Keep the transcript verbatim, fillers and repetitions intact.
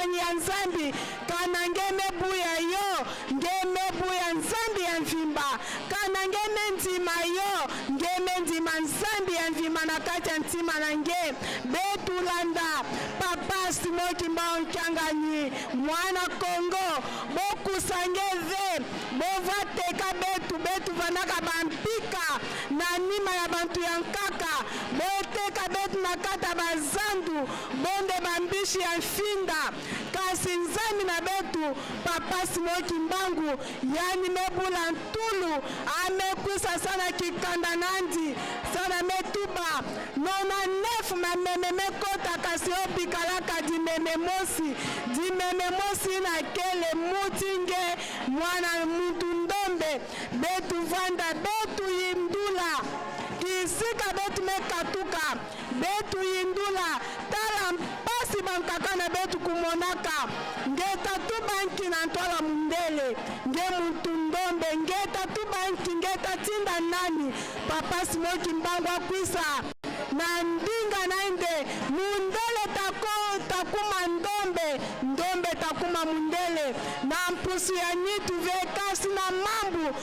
ya Nzambi, kana nge me buya yo, nge me buya Nzambi ya mvimba, kana nge me ndima yo, nge me ndima Nzambi ya mvimba na kati ya ntima na nge. Beto landa Papa Simon Kimbangu Kiangani, mwana Kongo, bo kusa nge ve, bo va teka beto, beto vandaka bampika na nima ya bantu ya nkaka, bo teka beto na kati ya bazandu, bo nde bambisi ya mfinda. Kasi Nzambi na beto, Papa Simon Kimbangu, yandi me bula ntulu, a me kwisa sa na kikanda nandi, sa na me tuba, nona nefu mameme me kota, kasi o bikalaka dimeme mosi, dimeme mosi na kele muti nge, mwana muntu ndombe. Beto vanda, beto yindula, kisika beto me katuka, beto yindula, tala mpasi bankaka na beto kumonaka. Nge tatuba nki na ntwala mundele? Nge muntu ndombe, nge tatuba nki, nge tatinda nani? Papa Simon Kimbangu akwisa na ndinga na nde, mundele tako, takuma ndombe, ndombe takuma mundele. Na mpusu ya nitu ve, kasi na mambu